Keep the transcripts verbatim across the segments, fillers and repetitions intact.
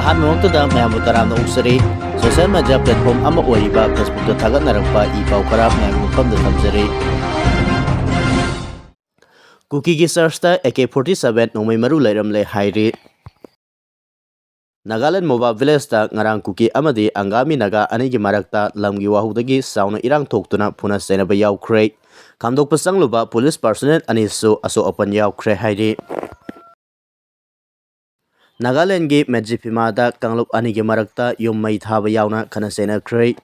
ꯑꯍꯥꯟꯕꯃꯛꯇꯗ ꯃꯌꯥꯝꯕꯨ ꯇꯔꯥꯝꯅ ꯑꯣꯛꯆꯔꯤ꯫ Social media platform ꯑꯃ ꯑꯣꯏꯔꯤꯕ Facebookꯇ ꯊꯥꯒꯠꯅꯔꯛꯄ ꯏ ꯄꯥꯎ ꯈꯔ ꯃꯌꯥꯝꯒꯤ ꯃꯐꯝꯗ ꯊꯝꯖꯔꯤ꯫ ꯀꯨꯀꯤꯒꯤ churchꯇ AK forty seven ꯅꯣꯡꯃꯩ ꯃꯔꯨ ꯂꯩꯔꯝꯂꯦ ꯍꯥꯏꯔꯤ꯫ ꯅꯥꯒꯥꯂꯦꯟ ꯃꯣꯕꯥ villageꯇ ꯉꯔꯥꯡ ꯀꯨꯀꯤ ꯑꯃꯗꯤ ꯑꯪꯒꯥꯃꯤ ꯅꯥꯒꯥ ꯑꯅꯤꯒꯤ ꯃꯔꯛꯇ ꯂꯝꯒꯤ ꯋꯥꯍꯧꯗꯒꯤ ꯆꯥꯎꯅ ꯏꯔꯥꯡ ꯊꯣꯛꯇꯨꯅ ꯐꯨꯅ ꯆꯩꯅꯕ ꯌꯥꯎꯈ꯭ꯔꯦ꯫ ꯈꯥꯝꯗꯣꯛꯄ ꯆꯪꯂꯨꯕ police personnel ꯑꯅꯤꯁꯨ ꯑꯁꯣꯛ ꯑꯄꯟ ꯌꯥꯎꯈ꯭ꯔꯦ ꯍꯥꯏꯔꯤ꯫ ꯅꯥꯒꯥꯂꯦꯟꯒꯤ ꯃꯦꯖꯤꯐꯤꯃꯥꯗ ꯀꯥꯡꯂꯨꯞ ꯑꯅꯤꯒꯤ ꯃꯔꯛꯇ ꯌꯨꯝ ꯃꯩ ꯊꯥꯕ ꯌꯥꯎꯅ ꯈꯠꯅ ꯆꯩꯅꯈ꯭ꯔꯦ꯫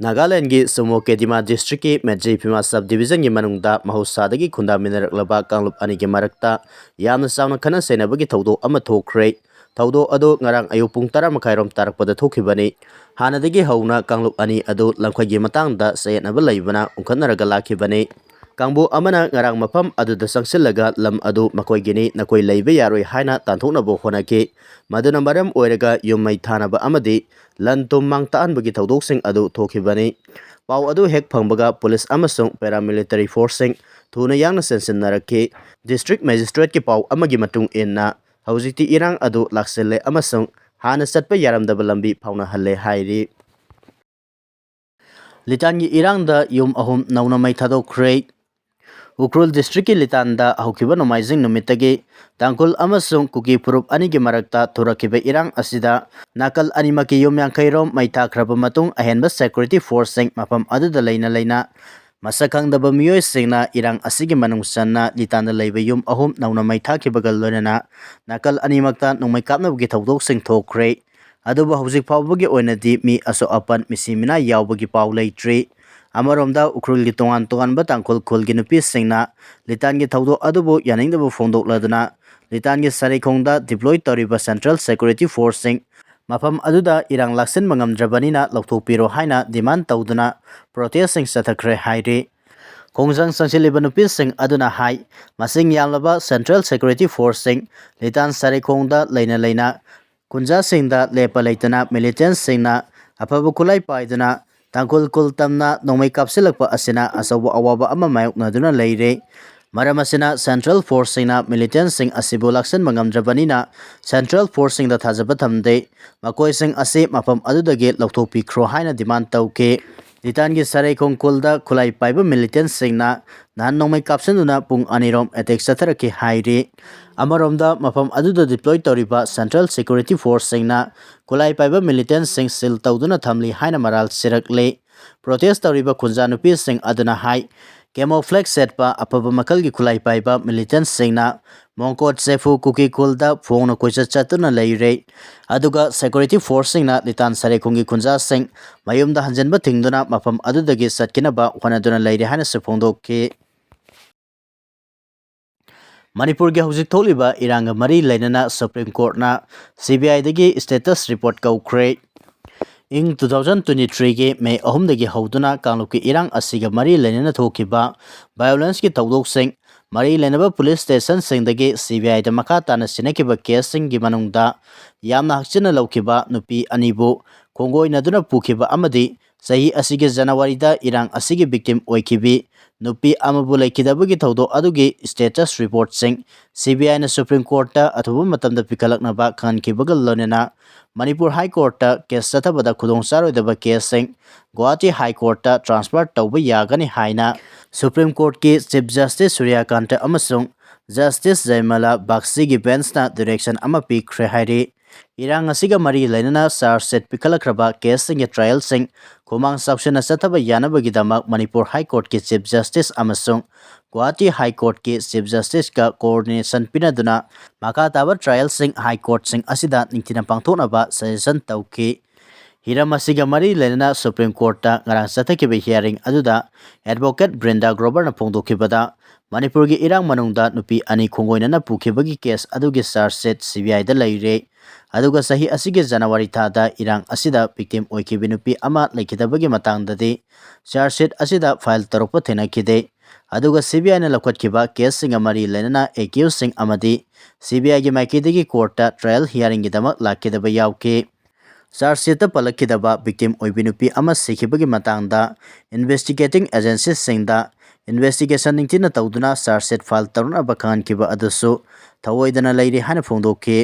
ꯅꯥꯒꯥꯂꯦꯟꯒꯤ ꯁꯨꯃꯣ ꯀꯦꯗꯤꯃꯥ districtꯀꯤ ꯃꯦꯖꯤꯐꯤꯃꯥ subdivisionꯒꯤ ꯃꯅꯨꯡꯗ ꯃꯍꯧꯁꯥꯗꯒꯤ ꯈꯨꯟꯗꯥꯃꯤꯟꯅꯔꯛꯂꯕ ꯀꯥꯡꯂꯨꯞ ꯑꯅꯤꯒꯤ ꯃꯔꯛꯇ ꯌꯥꯝꯅ ꯆꯥꯎꯅ ꯈꯠꯅ ꯆꯩꯅꯕꯒꯤ ꯊꯧꯗꯣꯛ ꯑꯃ ꯊꯣꯛꯈ꯭ꯔꯦ꯫ ꯊꯧꯗꯣꯛ ꯑꯗꯨ ꯉꯔꯥꯡ ꯑꯌꯨꯛ ꯄꯨꯡ ꯇꯔꯥ ꯃꯈꯥꯏꯔꯣꯝ ꯇꯥꯔꯛꯄꯗ ꯊꯣꯛꯈꯤꯕꯅꯤ꯫ ꯍꯥꯟꯅꯗꯒꯤ ꯍꯧꯅ ꯀꯥꯡꯂꯨꯞ ꯑꯅꯤ ꯑꯗꯨ ꯂꯝꯈꯩꯒꯤ ꯃꯇꯥꯡꯗ ꯆꯌꯦꯠꯅꯕ ꯂꯩꯕꯅ ꯎꯪꯈꯠꯅꯔꯒ ꯂꯥꯛꯈꯤꯕꯅꯤ꯫ ꯀꯥꯡꯕꯨ ꯑꯃꯅ ꯉꯔꯥꯡ ꯃꯐꯝ ꯑꯗꯨꯗ ꯆꯪꯁꯤꯜꯂꯒ ꯂꯝ ꯑꯗꯨ ꯃꯈꯣꯏꯒꯤꯅꯤ, ꯅꯈꯣꯏ ꯂꯩꯕ ꯌꯥꯔꯣꯏ ꯍꯥꯏꯅ ꯇꯥꯟꯊꯣꯛꯅꯕ ꯍꯣꯠꯅꯈꯤ꯫ ꯃꯗꯨꯅ ꯃꯔꯝ ꯑꯣꯏꯔꯒ ꯌꯨꯝ ꯃꯩ ꯊꯥꯅꯕ ꯑꯃꯗꯤ ꯂꯟ ꯊꯨꯝ ꯃꯥꯡ ꯇꯥꯛꯍꯟꯕꯒꯤ ꯊꯧꯗꯣꯛꯁꯤꯡ ꯑꯗꯨ ꯊꯣꯛꯈꯤꯕꯅꯤ꯫ ꯄꯥꯎ ꯑꯗꯨ ꯍꯦꯛ ꯐꯪꯕꯒ police ꯑꯃꯁꯨꯡ paramilitary forceꯁꯤꯡ ꯊꯨꯅ ꯌꯥꯡꯅ ꯆꯦꯟꯁꯤꯟꯅꯔꯛꯈꯤ꯫ District magistrateꯀꯤ ꯄꯥꯎ ꯑꯃꯒꯤ ꯃꯇꯨꯡ ꯏꯟꯅ, ꯍꯧꯖꯤꯛꯇꯤ ꯏꯔꯥꯡ ꯑꯗꯨ ꯂꯥꯛꯁꯤꯜꯂꯦ ꯑꯃꯁꯨꯡ ꯍꯥꯟꯅ ꯆꯠꯄ ꯌꯥꯔꯝꯗꯕ ꯂꯝꯕꯤ ꯐꯥꯎꯅꯍꯜꯂꯦ ꯍꯥꯏꯔꯤ꯫ ꯂꯤꯇꯥꯟꯒꯤ ꯏꯔꯥꯡꯗ ꯌꯨꯝ ꯑꯍꯨꯝ ꯅꯧꯅ ꯃꯩ ꯊꯥꯗꯣꯛꯈ꯭ꯔꯦ꯫ ꯎꯈ꯭ꯔꯨꯜ districtꯀꯤ ꯂꯤꯇꯥꯟꯗ ꯍꯧꯈꯤꯕ ꯅꯣꯡꯃꯥꯏꯖꯤꯡ ꯅꯨꯃꯤꯠꯇꯒꯤ ꯇꯥꯡꯈꯨꯜ ꯑꯃꯁꯨꯡ ꯀꯨꯀꯤ ꯐꯨꯔꯨꯞ ꯑꯅꯤꯒꯤ ꯃꯔꯛꯇ ꯊꯣꯔꯛꯈꯤꯕ ꯏꯔꯥꯡ ꯑꯁꯤꯗ ꯅꯥꯀꯜ ꯑꯅꯤꯃꯛꯀꯤ ꯌꯨꯝ ꯌꯥꯡꯈꯩ ꯔꯣꯝ ꯃꯩ ꯊꯥꯈ꯭ꯔꯕ ꯃꯇꯨꯡ, ꯑꯍꯦꯟꯕ security forceꯁꯤꯡ ꯃꯐꯝ ꯑꯗꯨꯗ ꯂꯩꯅ ꯂꯩꯅ ꯃꯁꯛ ꯈꯪꯗꯕ ꯃꯤꯑꯣꯏꯁꯤꯡꯅ ꯏꯔꯥꯡ ꯑꯁꯤꯒꯤ ꯃꯅꯨꯡ ꯆꯟꯅ ꯂꯤꯇꯥꯟꯗ ꯂꯩꯕ ꯌꯨꯝ ꯑꯍꯨꯝ ꯅꯧꯅ ꯃꯩ ꯊꯥꯈꯤꯕꯒ ꯂꯣꯏꯅꯅ ꯅꯥꯀꯜ ꯑꯅꯤꯃꯛꯇ ꯅꯣꯡꯃꯩ ꯀꯥꯞꯅꯕꯒꯤ ꯊꯧꯗꯣꯛꯁꯤꯡ ꯊꯣꯛꯈ꯭ꯔꯦ꯫ ꯑꯗꯨꯕꯨ ꯍꯧꯖꯤꯛ ꯐꯥꯎꯕꯒꯤ ꯑꯣꯏꯅꯗꯤ ꯃꯤ ꯑꯁꯣꯛ ꯑꯄꯟ, ꯃꯤꯁꯤ ꯃꯤꯅꯥ ꯌꯥꯎꯕꯒꯤ ꯄꯥꯎ ꯂꯩꯇ꯭ꯔꯤ꯫ ꯑꯃꯔꯣꯝꯗ ꯎꯈ꯭ꯔꯨꯜꯒꯤ ꯇꯣꯉꯥꯟ ꯇꯣꯉꯥꯟꯕ ꯇꯥꯡꯈꯨꯜ ꯈꯨꯜꯒꯤ ꯅꯨꯄꯤꯁꯤꯡꯅ ꯂꯤꯇꯥꯟꯒꯤ ꯊꯧꯗꯣꯛ ꯑꯗꯨꯕꯨ ꯌꯥꯅꯤꯡꯗꯕ ꯐꯣꯡꯗꯣꯛꯂꯗꯨꯅ ꯂꯤꯇꯥꯟꯒꯤ ꯁꯔꯩꯈꯣꯡꯗ deploy ꯇꯧꯔꯤꯕ central security forceꯁꯤꯡ ꯃꯐꯝ ꯑꯗꯨꯗ ꯏꯔꯥꯡ ꯂꯥꯛꯁꯤꯟꯕ ꯉꯝꯗ꯭ꯔꯕꯅꯤꯅ ꯂꯧꯊꯣꯛꯄꯤꯔꯣ ꯍꯥꯏꯅ demand ꯇꯧꯗꯨꯅ protestꯁꯤꯡ ꯆꯠꯊꯈ꯭ꯔꯦ ꯍꯥꯏꯔꯤ꯫ ꯈꯣꯡꯖꯪ ꯆꯪꯁꯤꯜꯂꯤꯕ ꯅꯨꯄꯤꯁꯤꯡ ꯑꯗꯨꯅ ꯍꯥꯏ, ꯃꯁꯤꯡ ꯌꯥꯝꯂꯕ central security forceꯁꯤꯡ ꯂꯤꯇꯥꯟ ꯁꯔꯩꯈꯣꯡꯗ ꯂꯩꯅ ꯂꯩꯅ ꯀꯨꯟꯖꯥꯁꯤꯡꯗ ꯂꯦꯞꯄ ꯂꯩꯇꯅ militantꯁꯤꯡꯅ ꯑꯐꯕ ꯈꯨꯠꯂꯥꯏ ꯄꯥꯏꯗꯨꯅ ꯇꯥꯡꯈꯨꯜ ꯈꯨꯜ ꯇꯝꯅ ꯅꯣꯡꯃꯩ ꯀꯥꯞꯁꯤꯜꯂꯛꯄ ꯑꯁꯤꯅ ꯑꯆꯧꯕ ꯑꯋꯥꯕ ꯑꯃ ꯃꯥꯌꯣꯛꯅꯗꯨꯅ ꯂꯩꯔꯦ꯫ ꯃꯔꯝ ꯑꯁꯤꯅ Central Forceꯁꯤꯡꯅ militantꯁꯤꯡ ꯑꯁꯤꯕꯨ ꯂꯥꯛꯁꯤꯟꯕ ꯉꯝꯗ꯭ꯔꯕꯅꯤꯅ Central Forceꯁꯤꯡꯗ ꯊꯥꯖꯕ ꯊꯝꯗꯦ, ꯃꯈꯣꯏꯁꯤꯡ ꯑꯁꯤ ꯃꯐꯝ ꯑꯗꯨꯗꯒꯤ ꯂꯧꯊꯣꯛꯄꯤꯈ꯭ꯔꯣ ꯍꯥꯏꯅ demand ꯇꯧꯈꯤ꯫ ꯂꯤꯇꯥꯟꯒꯤ ꯁꯔꯩꯈꯣꯡ ꯈꯨꯜꯗ ꯈꯨꯠꯂꯥꯏ ꯄꯥꯏꯕ militantꯁꯤꯡꯅ ꯅꯍꯥꯟ ꯅꯣꯡꯃꯩ ꯀꯥꯞꯁꯤꯟꯗꯨꯅ ꯄꯨꯡ ꯑꯅꯤꯔꯣꯝ attack ꯆꯠꯊꯔꯛꯈꯤ ꯍꯥꯏꯔꯤ꯫ ꯑꯃꯔꯣꯝꯗ ꯃꯐꯝ ꯑꯗꯨꯗ deploy ꯇꯧꯔꯤꯕ Central Security Forceꯁꯤꯡꯅ ꯈꯨꯠꯂꯥꯏ ꯄꯥꯏꯕ militantꯁꯤꯡ seal ꯇꯧꯗꯨꯅ ꯊꯝꯂꯤ ꯍꯥꯏꯅ ꯃꯔꯥꯜ ꯁꯤꯔꯛꯂꯤ꯫ Protest ꯇꯧꯔꯤꯕ ꯈꯨꯟꯖꯥ ꯅꯨꯄꯤꯁꯤꯡ ꯑꯗꯨꯅ ꯍꯥꯏ, camouflage ꯁꯦꯠꯄ ꯑꯐꯕ ꯃꯈꯜꯒꯤ ꯈꯨꯠꯂꯥꯏ ꯄꯥꯏꯕ militantꯁꯤꯡꯅ ꯃꯣꯡꯀꯣꯠ ꯆꯦꯐꯨ ꯀꯨꯀꯤ ꯈꯨꯜꯗ ꯐꯣꯡꯅ ꯀꯣꯏꯆꯠ ꯆꯠꯇꯨꯅ ꯂꯩꯔꯦ꯫ ꯑꯗꯨꯒ Security Forceꯁꯤꯡꯅ ꯂꯤꯇꯥꯟ ꯁꯔꯩꯈꯣꯡꯒꯤ ꯈꯨꯟꯖꯥꯁꯤꯡ ꯃꯌꯨꯝꯗ ꯍꯟꯖꯤꯟꯕ ꯊꯤꯡꯗꯨꯅ ꯃꯐꯝ ꯑꯗꯨꯗꯒꯤ ꯆꯠꯈꯤꯅꯕ ꯍꯣꯠꯅꯗꯨꯅ ꯂꯩꯔꯦ ꯍꯥꯏꯅꯁꯨ ꯐꯣꯡꯗꯣꯛꯈꯤ꯫ ꯃꯅꯤꯄꯨꯔꯒꯤ ꯍꯧꯖꯤꯛ ꯊꯣꯛꯂꯤꯕ ꯏꯔꯥꯡꯒ ꯃꯔꯤ ꯂꯩꯅꯅ Supreme Courtꯅ CBIꯗꯒꯤ status report ꯀꯧꯈ꯭ꯔꯦ꯫ ꯏꯪ two thousand twenty threeꯒꯤ May ꯑꯍꯨꯝꯗꯒꯤ ꯍꯧꯗꯨꯅ ꯀꯥꯡꯂꯨꯞꯀꯤ ꯏꯔꯥꯡ ꯑꯁꯤꯒ ꯃꯔꯤ ꯂꯩꯅꯅ ꯊꯣꯛꯈꯤꯕ violenceꯀꯤ ꯊꯧꯗꯣꯛꯁꯤꯡ, ꯃꯔꯤ ꯂꯩꯅꯕ police stationꯁꯤꯡꯗꯒꯤ CBIꯗ ꯃꯈꯥ ꯇꯥꯅ ꯁꯤꯟꯅꯈꯤꯕ caseꯁꯤꯡꯒꯤ ꯃꯅꯨꯡꯗ ꯌꯥꯝꯅ ꯍꯛꯆꯤꯟꯅ ꯂꯧꯈꯤꯕ ꯅꯨꯄꯤ ꯑꯅꯤꯕꯨ ꯈꯣꯡꯒꯣꯏꯅꯗꯨꯅ ꯄꯨꯈꯤꯕ ꯑꯃꯗꯤ ꯆꯍꯤ ꯑꯁꯤꯒꯤ Januaryꯗ ꯏꯔꯥꯡ ꯑꯁꯤꯒꯤ victim ꯑꯣꯏꯈꯤꯕꯤ ꯅꯨꯄꯤ ꯑꯃꯕꯨ ꯂꯩꯈꯤꯗꯕꯒꯤ ꯊꯧꯗꯣꯛ ꯑꯗꯨꯒꯤ status reportꯁꯤꯡ CBIꯅ Supreme Courtꯇ ꯑꯊꯨꯕ ꯃꯇꯝꯗ ꯄꯤꯈꯠꯂꯛꯅꯕ ꯈꯪꯍꯟꯈꯤꯕꯒ ꯂꯣꯏꯅꯅ ꯃꯅꯤꯄꯨꯔ High Courtꯇ case ꯆꯠꯊꯕꯗ ꯈꯨꯗꯣꯡꯆꯥꯔꯣꯏꯗꯕ caseꯁꯤꯡ ꯒꯨꯋꯥꯍꯥꯇꯤ High Courtꯇ transfer ꯇꯧꯕ ꯌꯥꯒꯅꯤ ꯍꯥꯏꯅ Supreme Courtꯀꯤ Chief Justice ꯁꯨꯔ꯭ꯌꯀꯥꯟꯇ ꯑꯃꯁꯨꯡ Justice ꯖꯌꯃꯂꯥ ꯕꯥꯒꯆꯤꯒꯤ benchꯅ direction ꯑꯃ ꯄꯤꯈ꯭ꯔꯦ ꯍꯥꯏꯔꯤ꯫ ꯏꯔꯥꯡ ꯑꯁꯤꯒ ꯃꯔꯤ ꯂꯩꯅꯅ charge sheet ꯄꯤꯈꯠꯂꯛꯈ꯭ꯔꯕ caseꯁꯤꯡꯒꯤ trialꯁꯤꯡ ꯈꯨꯃꯥꯡ ꯆꯥꯎꯁꯤꯟꯅ ꯆꯠꯊꯕ ꯌꯥꯅꯕꯒꯤꯗꯃꯛ ꯃꯅꯤꯄꯨꯔ High Courtꯀꯤ Chief Justice ꯑꯃꯁꯨꯡ ꯒꯨꯋꯥꯍꯥꯇꯤ High Courtꯀꯤ Chief Justiceꯀ coordination ꯄꯤꯅꯗꯨꯅ ꯃꯈꯥ ꯇꯥꯕ trialꯁꯤꯡ High Courtꯁꯤꯡ ꯑꯁꯤꯗ ꯅꯤꯡꯊꯤꯅ ꯄꯥꯡꯊꯣꯛꯅꯕ suggestion ꯇꯧꯈꯤ꯫ ꯍꯤꯔꯝ ꯑꯁꯤꯒ ꯃꯔꯤ ꯂꯩꯅꯅ Supreme Courtꯇ ꯉꯔꯥꯡ ꯆꯠꯊꯈꯤꯕ hearing ꯑꯗꯨꯗ Advocate Brinda Groverꯅ ꯐꯣꯡꯗꯣꯛꯈꯤꯕꯗ, ꯃꯅꯤꯄꯨꯔꯒꯤ ꯏꯔꯥꯡ ꯃꯅꯨꯡꯗ ꯅꯨꯄꯤ ꯑꯅꯤ ꯈꯣꯡꯒꯣꯏꯅꯅ ꯄꯨꯈꯤꯕꯒꯤ case ꯑꯗꯨꯒꯤ charge sheet CBIꯗ ꯂꯩꯔꯦ꯫ ꯑꯗꯨꯒ ꯆꯍꯤ ꯑꯁꯤꯒꯤ January ꯊꯥꯗ ꯏꯔꯥꯡ ꯑꯁꯤꯗ victim ꯑꯣꯏꯈꯤꯕ ꯅꯨꯄꯤ ꯑꯃ ꯂꯩꯈꯤꯗꯕꯒꯤ ꯃꯇꯥꯡꯗꯗꯤ charge sheet ꯑꯁꯤꯗ file ꯇꯧꯔꯛꯄ ꯊꯦꯡꯅꯈꯤꯗꯦ꯫ ꯑꯗꯨꯒ CBIꯅ ꯂꯧꯈꯠꯈꯤꯕ caseꯁꯤꯡꯒ ꯃꯔꯤ ꯂꯩꯅꯅ accusedꯁꯤꯡ ꯑꯃꯗꯤ CBIꯒꯤ ꯃꯥꯏꯀꯩꯗꯒꯤ courtꯇ trial hearingꯒꯤꯗꯃꯛ ꯂꯥꯛꯈꯤꯗꯕ ꯌꯥꯎꯈꯤ꯫ Charge sheetꯇ ꯄꯜꯂꯛꯈꯤꯗꯕ victim ꯑꯣꯏꯕꯤ ꯅꯨꯄꯤ ꯑꯃ ꯁꯤꯈꯤꯕꯒꯤ ꯃꯇꯥꯡꯗ investigating agencyꯁꯤꯡꯗ investigation ꯅꯤꯡꯊꯤꯅ ꯇꯧꯗꯨꯅ charge sheet file ꯇꯧꯅꯅꯕ ꯈꯪꯍꯟꯈꯤꯕ ꯑꯗꯨꯁꯨ ꯊꯧꯑꯣꯏꯗꯅ ꯂꯩꯔꯤ ꯍꯥꯏꯅ ꯐꯣꯡꯗꯣꯛꯈꯤ꯫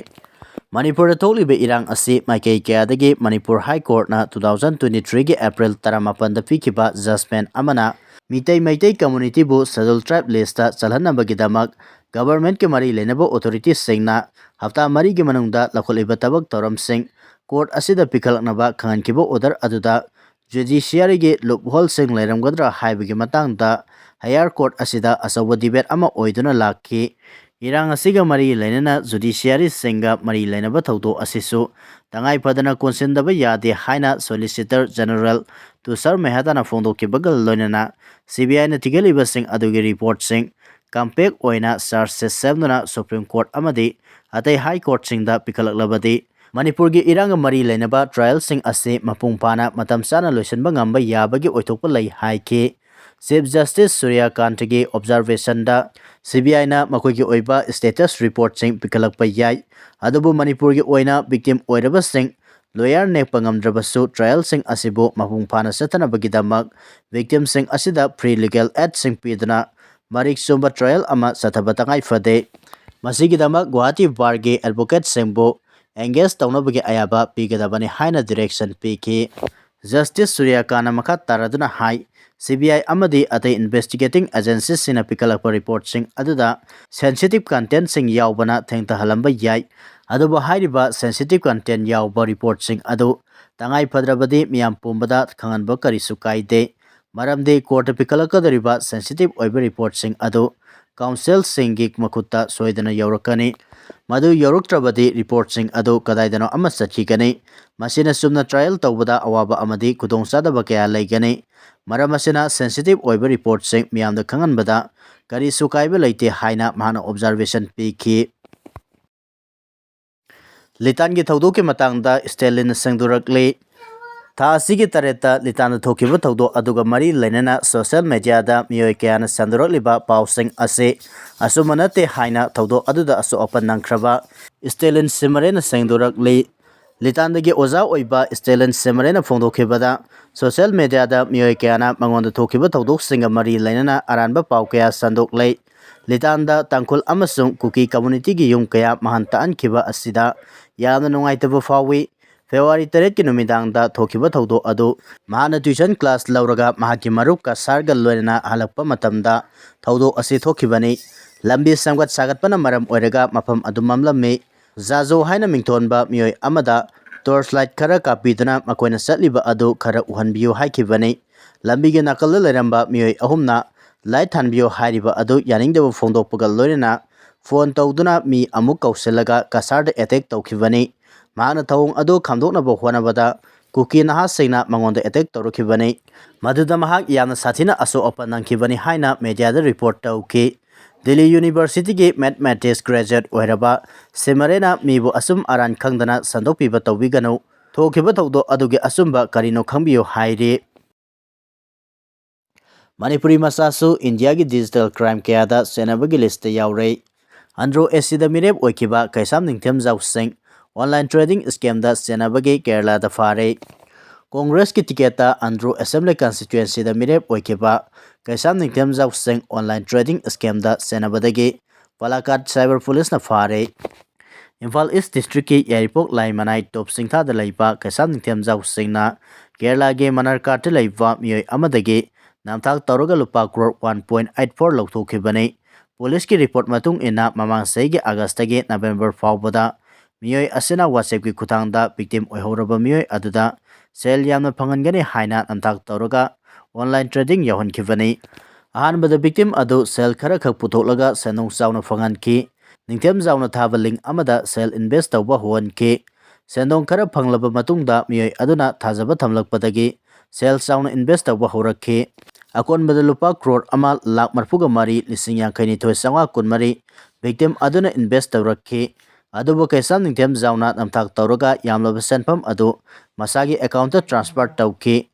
ꯃꯅꯤꯄꯨꯔꯗ ꯊꯣꯛꯂꯤꯕ ꯏꯔꯥꯡ ꯑꯁꯤ ꯃꯥꯏꯀꯩ ꯀꯌꯥꯗꯒꯤ Manipur High Courtꯅ two thousand twenty threeꯒꯤ April ꯇꯔꯥꯃꯥꯄꯟꯗ ꯄꯤꯈꯤꯕ judgment ꯑꯃꯅ ꯃꯤꯇꯩ ꯃꯩꯇꯩ communityꯕꯨ Scheduled Tribe listꯇ ꯆꯜꯍꯟꯅꯕꯒꯤꯗꯃꯛ governmentꯀꯤ ꯃꯔꯤ ꯂꯩꯅꯕ authoritiesꯁꯤꯡꯅ ꯍꯞꯇꯥ ꯃꯔꯤꯒꯤ ꯃꯅꯨꯡꯗ ꯂꯧꯈꯠꯂꯤꯕ ꯊꯕꯛ ꯊꯧꯔꯝꯁꯤꯡ court ꯑꯁꯤꯗ ꯄꯤꯈꯠꯂꯛꯅꯕ ꯈꯪꯍꯟꯈꯤꯕ order ꯑꯗꯨꯗ judiciaryꯒꯤ loopholeꯁꯤꯡ ꯂꯩꯔꯝꯒꯗ꯭ꯔꯥ ꯍꯥꯏꯕꯒꯤ ꯃꯇꯥꯡꯗ higher court ꯑꯁꯤꯗ ꯑꯆꯧꯕ debate ꯑꯃ ꯑꯣꯏꯗꯨꯅ ꯂꯥꯛꯈꯤ꯫ ꯏꯔꯥꯡ ꯑꯁꯤꯒ ꯃꯔꯤ ꯂꯩꯅꯅ judiciaryꯁꯤꯡꯒ ꯃꯔꯤ ꯂꯩꯅꯕ ꯊꯧꯗꯣꯛ ꯑꯁꯤꯁꯨ ꯇꯉꯥꯏ ꯐꯗꯅ ꯀꯣꯟꯁꯤꯟꯗꯕ ꯌꯥꯗꯦ ꯍꯥꯏꯅ Solicitor General ꯇꯨꯁꯥꯔ ꯃꯦꯍꯇꯥꯅ ꯐꯣꯡꯗꯣꯛꯈꯤꯕꯒ ꯂꯣꯏꯅꯅ CBIꯅ ꯊꯤꯒꯠꯂꯤꯕꯁꯤꯡ ꯑꯗꯨꯒꯤ reportꯁꯤꯡ compact ꯑꯣꯏꯅ charge sheet ꯁꯦꯝꯗꯨꯅ Supreme Court ꯑꯃꯗꯤ ꯑꯇꯩ High Courtꯁꯤꯡꯗ ꯄꯤꯈꯠꯂꯛꯂꯕꯗꯤ ꯃꯅꯤꯄꯨꯔꯒꯤ ꯏꯔꯥꯡꯒ ꯃꯔꯤ ꯂꯩꯅꯕ trialꯁꯤꯡ ꯑꯁꯤ ꯃꯄꯨꯡ ꯐꯥꯅ ꯃꯇꯝ ꯆꯥꯅ ꯂꯣꯏꯁꯤꯟꯕ ꯉꯝꯕ ꯌꯥꯕꯒꯤ ꯑꯣꯏꯊꯣꯛꯄ ꯂꯩ ꯍꯥꯏꯈꯤ꯫ Chief Justice ꯁꯨꯔ꯭ꯌꯀꯥꯟꯇꯒꯤ observationꯗ CBIꯅ ꯃꯈꯣꯏꯒꯤ ꯑꯣꯏꯕ status reportꯁꯤꯡ ꯄꯤꯈꯠꯂꯛꯄ ꯌꯥꯏ, ꯑꯗꯨꯕꯨ ꯃꯅꯤꯄꯨꯔꯒꯤ ꯑꯣꯏꯅ victim ꯑꯣꯏꯔꯕꯁꯤꯡ lawyer ꯅꯦꯛꯄ ꯉꯝꯗ꯭ꯔꯕꯁꯨ trialꯁꯤꯡ ꯑꯁꯤꯕꯨ ꯃꯄꯨꯡ ꯐꯥꯅ ꯆꯠꯊꯅꯕꯒꯤꯗꯃꯛ victimꯁꯤꯡ ꯑꯁꯤꯗ free legal aidꯁꯤꯡ ꯄꯤꯗꯨꯅ ꯃꯔꯤꯛ ꯆꯨꯝꯕ trial ꯑꯃ ꯆꯠꯊꯕ ꯇꯉꯥꯏ ꯐꯗꯦ꯫ ꯃꯁꯤꯒꯤꯗꯃꯛ ꯒꯨꯋꯥꯍꯥꯇꯤ barꯒꯤ advocateꯁꯤꯡꯕꯨ engage ꯇꯧꯅꯕꯒꯤ ꯑꯌꯥꯕ ꯄꯤꯒꯗꯕꯅꯤ ꯍꯥꯏꯅ direction ꯄꯤꯈꯤ꯫ Justice ꯁꯨꯔ꯭ꯌꯀꯥꯟꯇꯅ ꯃꯈꯥ ꯇꯥꯔꯗꯨꯅ ꯍꯥꯏ, CBI ꯑꯃꯗꯤ ꯑꯇꯩ investigating agencyꯁꯤꯡꯅ ꯄꯤꯈꯠꯂꯛꯄ reportꯁꯤꯡ ꯑꯗꯨꯗ sensitive contentꯁꯤꯡ ꯌꯥꯎꯕꯅ ꯊꯦꯡꯊꯍꯜꯂꯝꯕ ꯌꯥꯏ, ꯑꯗꯨꯕꯨ ꯍꯥꯏꯔꯤꯕ sensitive content ꯌꯥꯎꯕ reportꯁꯤꯡ ꯑꯗꯨ ꯇꯉꯥꯏ ꯐꯗ꯭ꯔꯕꯗꯤ ꯃꯤꯌꯥꯝ ꯄꯨꯝꯕꯗ ꯈꯪꯍꯟꯕ ꯀꯔꯤꯁꯨ ꯀꯥꯏꯗꯦ, ꯃꯔꯝꯗꯤ courtꯇ ꯄꯤꯈꯠꯂꯛꯀꯗꯧꯔꯤꯕ sensitive ꯑꯣꯏꯕ reportꯁꯤꯡ ꯑꯗꯨ counselꯁꯤꯡꯒꯤ ꯃꯈꯨꯠꯇ ꯁꯣꯏꯗꯅ ꯌꯧꯔꯛꯀꯅꯤ꯫ ꯃꯗꯨ ꯌꯧꯔꯛꯇ꯭ꯔꯕꯗꯤ reportꯁꯤꯡ ꯑꯗꯨ ꯀꯗꯥꯏꯗꯅꯣ ꯑꯃ ꯆꯠꯈꯤꯒꯅꯤ꯫ ꯃꯁꯤꯅ ꯆꯨꯝꯅ trial ꯇꯧꯕꯗ ꯑꯋꯥꯕ ꯑꯃꯗꯤ ꯈꯨꯗꯣꯡꯆꯥꯗꯕ ꯀꯌꯥ ꯂꯩꯒꯅꯤ꯫ ꯃꯔꯝ ꯑꯁꯤꯅ sensitive ꯑꯣꯏꯕ reportꯁꯤꯡ ꯃꯤꯌꯥꯝꯗ ꯈꯪꯍꯟꯕꯗ ꯀꯔꯤꯁꯨ ꯀꯥꯏꯕ ꯂꯩꯇꯦ ꯍꯥꯏꯅ ꯃꯍꯥꯛꯅ observation ꯄꯤꯈꯤ꯫ ꯂꯤꯇꯥꯟꯒꯤ ꯊꯧꯗꯣꯛꯀꯤ ꯃꯇꯥꯡꯗ ꯁ꯭ꯇꯦꯂꯤꯟꯅ ꯁꯦꯡꯗꯣꯔꯛꯂꯤ꯫ ꯊꯥ ꯑꯁꯤꯒꯤ ꯇꯔꯦꯠꯇ ꯂꯤꯇꯥꯟꯗ ꯊꯣꯛꯈꯤꯕ ꯊꯧꯗꯣꯛ ꯑꯗꯨꯒ ꯃꯔꯤ ꯂꯩꯅꯅ social mediaꯗ ꯃꯤꯑꯣꯏ ꯀꯌꯥꯅ ꯁꯟꯗꯣꯔꯛꯂꯤꯕ ꯄꯥꯎꯁꯤꯡ ꯑꯁꯤ ꯑꯆꯨꯝꯕ ꯅꯠꯇꯦ ꯍꯥꯏꯅ ꯊꯧꯗꯣꯛ ꯑꯗꯨꯗ ꯑꯁꯣꯛ ꯑꯄꯟ ꯅꯪꯈ꯭ꯔꯕ ꯁ꯭ꯇꯦꯂꯤꯟ ꯁꯤꯃꯔꯦꯅ ꯁꯦꯡꯗꯣꯔꯛꯂꯤ꯫ ꯂꯤꯇꯥꯟꯗꯒꯤ ꯑꯣꯖꯥ ꯑꯣꯏꯕ ꯁ꯭ꯇꯦꯂꯤꯟ ꯁꯤꯃꯔꯦꯅ ꯐꯣꯡꯗꯣꯛꯈꯤꯕꯗ, ꯁꯣꯁꯤꯌꯦꯜ ꯃꯦꯗꯤꯌꯥꯗ ꯃꯤꯑꯣꯏ ꯀꯌꯥꯅ ꯃꯉꯣꯟꯗ ꯊꯣꯛꯈꯤꯕ ꯊꯧꯗꯣꯛꯁꯤꯡꯒ ꯃꯔꯤ ꯂꯩꯅꯅ ꯑꯔꯥꯟꯕ ꯄꯥꯎ ꯀꯌꯥ ꯁꯟꯗꯣꯛꯂꯦ꯫ ꯂꯤꯇꯥꯟꯗ ꯇꯥꯡꯈꯨꯜ ꯑꯃꯁꯨꯡ ꯀꯨꯀꯤ ꯀꯝꯃ꯭ꯌꯨꯅꯤꯇꯤꯒꯤ ꯌꯨꯝ ꯀꯌꯥ ꯃꯥꯡꯍꯟ ꯇꯥꯛꯍꯟꯈꯤꯕ ꯑꯁꯤꯗ ꯌꯥꯝꯅ ꯅꯨꯡꯉꯥꯏꯇꯕ ꯐꯥꯎꯏ꯫ ꯐꯦꯕ꯭ꯔꯨꯋꯥꯔꯤ ꯇꯔꯦꯠꯀꯤ ꯅꯨꯃꯤꯗꯥꯡꯗ ꯊꯣꯛꯈꯤꯕ ꯊꯧꯗꯣꯛ ꯑꯗꯨ ꯃꯍꯥꯛꯅ tuition class ꯂꯧꯔꯒ ꯃꯍꯥꯛꯀꯤ ꯃꯔꯨꯞ ꯀꯁꯥꯔꯒ ꯂꯣꯏꯅꯅ ꯍꯜꯂꯛꯄ ꯃꯇꯝꯗ ꯊꯧꯗꯣꯛ ꯑꯁꯤ ꯊꯣꯛꯈꯤꯕꯅꯤ꯫ ꯂꯝꯕꯤ ꯁꯦꯝꯒꯠ ꯁꯥꯒꯠꯄꯅ ꯃꯔꯝ ꯑꯣꯏꯔꯒ ꯃꯐꯝ ꯑꯗꯨ ꯃꯝꯂꯝꯃꯤ꯫ ꯖꯥꯖꯣ ꯍꯥꯏꯅ ꯃꯤꯡꯊꯣꯟꯕ ꯃꯤꯑꯣꯏ ꯑꯃꯗ torch light ꯈꯔ ꯀꯥꯞꯄꯤꯗꯨꯅ ꯃꯈꯣꯏꯅ ꯆꯠꯂꯤꯕ ꯑꯗꯨ ꯈꯔ ꯎꯍꯟꯕꯤꯌꯨ ꯍꯥꯏꯈꯤꯕꯅꯤ꯫ ꯂꯝꯕꯤꯒꯤ ꯅꯥꯀꯜꯗ ꯂꯩꯔꯝꯕ ꯃꯤꯑꯣꯏ ꯑꯍꯨꯝꯅ light ꯊꯥꯟꯕꯤꯌꯨ ꯍꯥꯏꯔꯤꯕ ꯑꯗꯨ ꯌꯥꯅꯤꯡꯗꯕ ꯐꯣꯡꯗꯣꯛꯄꯒ ꯂꯣꯏꯅꯅ phone ꯇꯧꯗꯨꯅ ꯃꯤ ꯑꯃꯨꯛ ꯀꯧꯁꯤꯜꯂꯒ ꯀꯁꯥꯔꯗ attack ꯇꯧꯈꯤꯕꯅꯤ꯫ ꯃꯍꯥꯛꯅ ꯊꯧꯑꯣꯡ ꯑꯗꯨ ꯈꯥꯝꯗꯣꯛꯅꯕ ꯍꯣꯠꯅꯕꯗ ꯀꯨꯀꯤ ꯅꯍꯥꯁꯤꯡꯅ ꯃꯉꯣꯟꯗ attack ꯇꯧꯔꯛꯈꯤꯕꯅꯤ꯫ ꯃꯗꯨꯗ ꯃꯍꯥꯛ ꯌꯥꯝꯅ ꯁꯥꯊꯤꯅ ꯑꯁꯣꯛ ꯑꯄꯟ ꯅꯪꯈꯤꯕꯅꯤ ꯍꯥꯏꯅ ꯃꯦꯗꯤꯌꯥꯗ report ꯇꯧꯈꯤ꯫ ꯗꯤꯜꯂꯤ ꯌꯨꯅꯤꯚꯔꯁꯤꯇꯤꯒꯤ mathematics graduate ꯑꯣꯏꯔꯕ ꯁꯤꯃꯔꯦꯅ ꯃꯤꯕꯨ ꯑꯆꯨꯝ ꯑꯔꯥꯟ ꯈꯪꯗꯅ ꯁꯟꯗꯣꯛꯄꯤꯕ ꯇꯧꯕꯤꯒꯅꯨ꯫ ꯊꯣꯛꯈꯤꯕ ꯊꯧꯗꯣꯛ ꯑꯗꯨꯒꯤ ꯑꯆꯨꯝꯕ ꯀꯔꯤꯅꯣ ꯈꯪꯕꯤꯌꯨ ꯍꯥꯏꯔꯤ꯫ ꯃꯅꯤꯄꯨꯔꯤ ꯃꯆꯥꯁꯨ ꯏꯟꯗꯤꯌꯥꯒꯤ digital crime ꯀꯌꯥꯗ ꯆꯦꯟꯅꯕꯒꯤ list ꯇ ꯌꯥꯎꯔꯦ꯫ Andro Asia ꯗ ꯃꯤꯔꯦꯞ ꯑꯣꯏꯈꯤꯕ ꯀꯩꯁꯥꯝ ꯅꯤꯡꯊꯦꯝꯖꯥꯎ ꯁꯤꯡ online trading scam ꯗ ꯆꯦꯟꯅꯕꯒꯤ ꯀꯦꯔꯂꯥꯗ ꯐꯥꯔꯦ꯫ ꯀꯣꯡꯒ꯭ꯔꯦꯁꯀꯤ ticket ꯇ Andro Assembly Constituency ꯗ ꯃꯤꯔꯦꯞ ꯑꯣꯏꯈꯤꯕ ꯀꯩꯁꯥꯝ ꯅꯤꯡꯊꯦꯝꯖꯥꯎ ꯁꯤꯡ online trading scam ꯗ ꯆꯦꯟꯅꯕꯗꯒꯤ ꯄꯥꯂꯥꯀꯥꯠ Cyber Police ꯅ ꯐꯥꯔꯦ꯫ ꯏꯝꯐꯥꯜ East District ꯀꯤ ꯌꯥꯏꯔꯤꯄꯣꯛ ꯂꯥꯏꯃꯅꯥꯏ ꯇꯣꯞ ꯆꯤꯡꯊꯥꯗ ꯂꯩꯕ ꯀꯩꯁꯥꯝ ꯅꯤꯡꯊꯦꯝꯖꯥꯎ ꯁꯤꯡꯅ ꯀꯦꯔꯂꯥꯒꯤ ꯃꯅꯔꯀꯥꯠꯇ ꯂꯩꯕ ꯃꯤꯑꯣꯏ ꯑꯃꯗꯒꯤ ꯅꯝꯊꯥꯛ ꯇꯧꯔꯒ ꯂꯨꯄꯥ crore one point eight four ꯂꯧꯊꯣꯛꯈꯤꯕꯅꯤ꯫ ꯄꯨꯂꯤꯁꯀꯤ report ꯃꯇꯨꯡ ꯏꯟꯅ, ꯃꯃꯥꯡ ꯆꯍꯤꯒꯤ ꯑꯥꯒꯁꯇꯒꯤ ꯅꯕꯦꯝꯕꯔ ꯐꯥꯎꯕꯗ ꯃꯤꯑꯣꯏ ꯑꯁꯤꯅ WhatsApp ꯀꯤ ꯈꯨꯠꯊꯥꯡꯗ victim ꯑꯣꯏꯍꯧꯔꯕ ꯃꯤꯑꯣꯏ ꯑꯗꯨꯗ ꯁꯦꯜ ꯌꯥꯝꯅ ꯐꯪꯍꯟꯒꯅꯤ ꯍꯥꯏꯅ ꯅꯝꯊꯥꯛ ꯇꯧꯔꯒ online trading ꯌꯥꯎꯍꯟꯈꯤꯕꯅꯤ꯫ ꯑꯍꯥꯟꯕꯗ victim ꯑꯗꯨ ꯁꯦꯜ ꯈꯔꯈꯛ ꯄꯨꯊꯣꯛꯂꯒ ꯁꯦꯟꯗꯣꯡ ꯆꯥꯎꯅ ꯐꯪꯍꯟꯈꯤ꯫ ꯅꯤꯡꯊꯦꯝꯖꯥꯎꯅ ꯊꯥꯕ link ꯑꯃꯗ ꯁꯦꯜ invest ꯇꯧꯕ ꯍꯧꯍꯟꯈꯤ꯫ ꯁꯦꯟꯗꯣꯡ ꯈꯔ ꯐꯪꯂꯕ ꯃꯇꯨꯡꯗ, ꯃꯤꯑꯣꯏ ꯑꯗꯨꯅ ꯊꯥꯖꯕ ꯊꯝꯂꯛꯄꯗꯒꯤ ꯁꯦꯜ ꯆꯥꯎꯅ invest ꯇꯧꯕ ꯍꯧꯔꯛꯈꯤ꯫ ꯑꯀꯣꯟꯕꯗ ꯂꯨꯄꯥ crore ꯑꯃ ꯂꯥꯈ ꯃꯔꯤꯐꯨꯒ ꯃꯔꯤ ꯂꯤꯁꯤꯡ ꯌꯥꯡꯈꯩ ꯅꯤꯊꯣꯏ ꯆꯥꯝꯃꯉꯥ ꯀꯨꯟꯃꯔꯤ victim ꯑꯗꯨꯅ invest ꯇꯧꯔꯛꯈꯤ꯫ ꯑꯗꯨꯕꯨ ꯀꯩꯁꯥꯝ ꯅꯤꯡꯊꯦꯝꯖꯥꯎꯅ ꯅꯝꯊꯥꯛ ꯇꯧꯔꯒ ꯌꯥꯝꯂꯕ ꯁꯦꯟꯐꯝ ꯑꯗꯨ ꯃꯁꯥꯒꯤ account ꯇ transfer ꯇꯧꯈꯤ꯫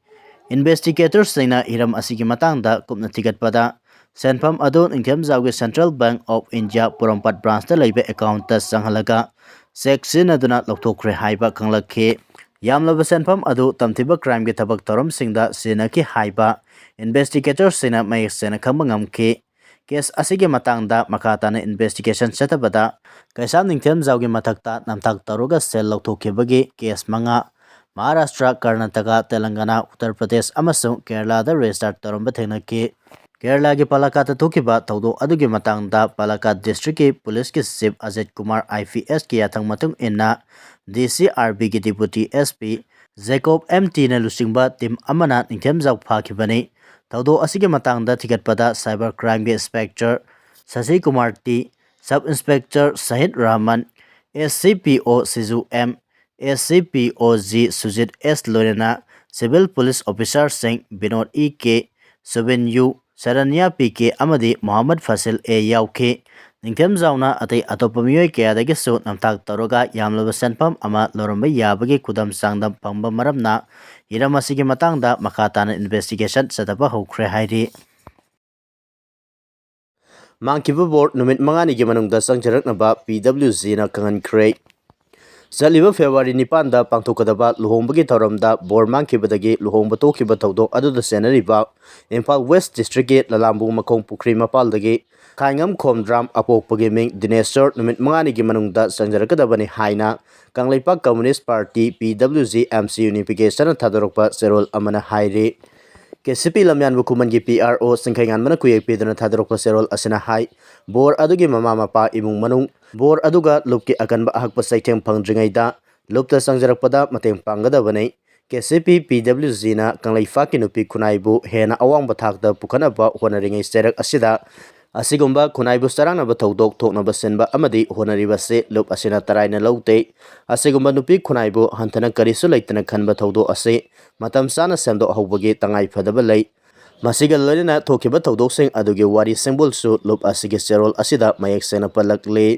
Investigator ꯁꯤꯡꯅ ꯍꯤꯔꯝ ꯑꯁꯤꯒꯤ ꯃꯇꯥꯡꯗ ꯀꯨꯞꯅ ꯊꯤꯒꯠꯄꯗ, ꯁꯦꯟꯐꯝ ꯑꯗꯨ ꯅꯤꯡꯊꯦꯝꯖꯥꯎꯒꯤ Central Bank of India Porompat branch ꯇ ꯂꯩꯕ account ꯇ ꯆꯪꯍꯜꯂꯒ cheque ꯁꯤꯖꯤꯟꯅꯗꯨꯅ ꯂꯧꯊꯣꯛꯈ꯭ꯔꯦ ꯍꯥꯏꯕ ꯈꯪꯂꯛꯈꯤ꯫ ꯌꯥꯝꯂꯕ ꯁꯦꯟꯐꯝ ꯑꯗꯨ ꯇꯝꯊꯤꯕ crimeꯒꯤ ꯊꯕꯛ ꯊꯧꯔꯝꯁꯤꯡꯗ ꯁꯤꯖꯤꯟꯅꯈꯤ ꯍꯥꯏꯕ investigatorꯁꯤꯡꯅ ꯃꯌꯦꯛ ꯁꯦꯡꯅ ꯈꯪꯕ ꯉꯝꯈꯤ꯫ Case ꯑꯁꯤꯒꯤ ꯃꯇꯥꯡꯗ ꯃꯈꯥ ꯇꯥꯅ investigation ꯆꯠꯊꯕꯗ ꯀꯩꯁꯥꯝ ꯅꯤꯡꯊꯦꯝꯖꯥꯎꯒꯤ ꯃꯊꯛꯇ ꯅꯝꯊꯥꯛ ꯇꯧꯔꯒ ꯁꯦꯜ ꯂꯧꯊꯣꯛꯈꯤꯕꯒꯤ case ꯃꯉꯥ ꯃꯍꯥꯔꯥꯁꯇ꯭ꯔ, ꯀꯔꯅꯥꯇꯀꯥ, ꯇꯦꯂꯪꯒꯥꯅꯥ, ꯎꯠꯇꯔ ꯄ꯭ꯔꯗꯦꯁ ꯑꯃꯁꯨꯡ ꯀꯦꯔꯂꯥꯗ register ꯇꯧꯔꯝꯕ ꯊꯦꯡꯅꯈꯤ꯫ ꯀꯦꯔꯂꯥꯒꯤ ꯄꯥꯂꯥꯀꯥꯠꯇ ꯊꯣꯛꯈꯤꯕ ꯊꯧꯗꯣꯛ ꯑꯗꯨꯒꯤ ꯃꯇꯥꯡꯗ ꯄꯥꯂꯥꯀꯥꯠ districtꯀꯤ policeꯀꯤ chief ꯑꯖꯤꯠ ꯀꯨꯃꯥꯔ IPSꯀꯤ ꯌꯥꯊꯪ ꯃꯇꯨꯡ ꯏꯟꯅ DCRBꯒꯤ deputy SP ꯖꯦꯀꯣꯕ M Tꯅ ꯂꯨꯆꯤꯡꯕ team ꯑꯃꯅ ꯅꯤꯡꯊꯦꯝꯖꯥꯎ ꯐꯥꯈꯤꯕꯅꯤ꯫ ꯊꯧꯗꯣꯛ ꯑꯁꯤꯒꯤ ꯃꯇꯥꯡꯗ ꯊꯤꯒꯠꯄꯗ cyber crimeꯒꯤ inspector ꯁꯁꯤ Kumar T, sub inspector ꯁꯍꯤꯗ ꯔꯍꯃꯟ, SCPO ꯁꯤꯖꯨ M, SCPO G Sujit S ꯂꯣꯏꯅꯅ civil police officerꯁꯤꯡ Vinod E K, ꯁꯨꯕꯤꯟ U, ꯁꯔꯟꯌꯥ P K ꯑꯃꯗꯤ ꯃꯣꯍꯝꯃꯗ ꯐꯥꯁꯤꯜ A ꯌꯥꯎꯈꯤ꯫ ꯅꯤꯡꯊꯦꯝꯖꯥꯎꯅ ꯑꯇꯩ ꯑꯇꯣꯞꯄ ꯃꯤꯑꯣꯏ ꯀꯌꯥꯗꯒꯤꯁꯨ ꯅꯝꯊꯥꯛ ꯇꯧꯔꯒ ꯌꯥꯝꯂꯕ ꯁꯦꯟꯐꯝ ꯑꯃ ꯂꯧꯔꯝꯕ ꯌꯥꯕꯒꯤ ꯈꯨꯗꯝ ꯆꯥꯡꯗꯝ ꯐꯪꯕ ꯃꯔꯝꯅ ꯍꯤꯔꯝ ꯑꯁꯤꯒꯤ ꯃꯇꯥꯡꯗ ꯃꯈꯥ ꯇꯥꯅ investigation ꯆꯠꯊꯕ ꯍꯧꯈ꯭ꯔꯦ ꯍꯥꯏꯔꯤ꯫ ꯃꯥꯡꯈꯤꯕ ꯕꯣꯔ ꯅꯨꯃꯤꯠ ꯃꯉꯥꯅꯤꯒꯤ ꯃꯅꯨꯡꯗ ꯆꯪꯖꯔꯛꯅꯕ PWGꯅ ꯈꯪꯍꯟꯈ꯭ꯔꯦ꯫ ꯆꯠꯂꯤꯕ February ꯅꯤꯄꯥꯟꯗ ꯄꯥꯡꯊꯣꯛꯀꯗꯕ ꯂꯨꯍꯣꯡꯕꯒꯤ ꯊꯧꯔꯝꯗ ꯕꯣꯔ ꯃꯥꯡꯈꯤꯕꯗꯒꯤ ꯂꯨꯍꯣꯡꯕ ꯇꯣꯛꯈꯤꯕ ꯊꯧꯗꯣꯛ ꯑꯗꯨꯗ ꯆꯦꯟꯅꯔꯤꯕ ꯏꯝꯐꯥꯜ West districtꯀꯤ ꯂꯂꯥꯝꯕꯨ ꯃꯈꯣꯡ ꯄꯨꯈ꯭ꯔꯤ ꯃꯄꯥꯜꯗꯒꯤ ꯈꯥꯏꯉꯝ ꯈꯣꯝꯗ꯭ꯔꯥꯝ ꯑꯄꯣꯛꯄꯒꯤ ꯃꯤꯡ ꯗꯤꯅꯦꯁꯣꯔ ꯅꯨꯃꯤꯠ ꯃꯉꯥꯅꯤꯒꯤ ꯃꯅꯨꯡꯗ ꯆꯪꯖꯔꯛꯀꯗꯕꯅꯤ ꯍꯥꯏꯅ Kangleipak Communist Party, PWG, MC Unificationꯅ ꯊꯥꯗꯣꯔꯛꯄ ꯆꯦꯔꯣꯜ ꯑꯃꯅ ꯍꯥꯏꯔꯤ꯫ KCP ꯂꯝꯌꯥꯟꯕ ꯈꯨꯃꯟꯒꯤ PRO ꯆꯤꯡꯈꯩꯉꯥꯟꯕꯅ ꯈꯨꯌꯦꯛ ꯄꯤꯗꯨꯅ ꯊꯥꯗꯣꯔꯛꯄ ꯆꯦꯔꯣꯜ ꯑꯁꯤꯅ ꯍꯥꯏ, ꯕꯣꯔ ꯑꯗꯨꯒꯤ ꯃꯃꯥ ꯃꯄꯥ, ꯏꯃꯨꯡ ꯃꯅꯨꯡ, ꯕꯣꯔ ꯑꯗꯨꯒ ꯂꯨꯞꯀꯤ ꯑꯀꯟꯕ ꯑꯍꯛꯄ ꯆꯩꯊꯦꯡ ꯐꯪꯗ꯭ꯔꯤꯉꯩꯗ ꯂꯨꯞꯇ ꯆꯪꯖꯔꯛꯄꯗ ꯃꯇꯦꯡ ꯄꯥꯡꯒꯗꯕꯅꯤ꯫ KCP PWGꯅ ꯀꯪꯂꯩꯄꯥꯛꯀꯤ ꯅꯨꯄꯤ ꯈꯨꯟꯅꯥꯏꯕꯨ ꯍꯦꯟꯅ ꯑꯋꯥꯡꯕ ꯊꯥꯛꯇ ꯄꯨꯈꯠꯅꯕ ꯍꯣꯠꯅꯔꯤꯉꯩ ꯆꯩꯔꯛ ꯑꯁꯤꯗ ꯑꯁꯤꯒꯨꯝꯕ ꯈꯨꯟꯅꯥꯏꯕꯨ ꯆꯔꯥꯡꯅꯕ ꯊꯧꯗꯣꯛ ꯊꯣꯛꯅꯕ ꯁꯤꯟꯕ ꯑꯃꯗꯤ ꯍꯣꯠꯅꯔꯤꯕꯁꯤ ꯂꯨꯞ ꯑꯁꯤꯅ ꯇꯔꯥꯏꯅ ꯂꯧꯗꯦ꯫ ꯑꯁꯤꯒꯨꯝꯕ ꯅꯨꯄꯤ ꯈꯨꯟꯅꯥꯏꯕꯨ ꯍꯟꯊꯅ ꯀꯔꯤꯁꯨ ꯂꯩꯇꯅ ꯈꯟꯕ ꯊꯧꯗꯣꯛ ꯑꯁꯤ ꯃꯇꯝ ꯆꯥꯅ ꯁꯦꯝꯗꯣꯛꯍꯧꯕꯒꯤ ꯇꯉꯥꯏ ꯐꯗꯕ ꯂꯩ꯫ ꯃꯁꯤꯒ ꯂꯣꯏꯅꯅ ꯊꯣꯛꯈꯤꯕ ꯊꯧꯗꯣꯛꯁꯤꯡ ꯑꯗꯨꯒꯤ ꯋꯥꯔꯤ ꯁꯤꯡꯕꯨꯜꯁꯨ ꯂꯨꯞ ꯑꯁꯤꯒꯤ ꯆꯦꯔꯣꯜ ꯑꯁꯤꯗ ꯃꯌꯦꯛ ꯁꯦꯡꯅ ꯄꯜꯂꯛꯂꯤ꯫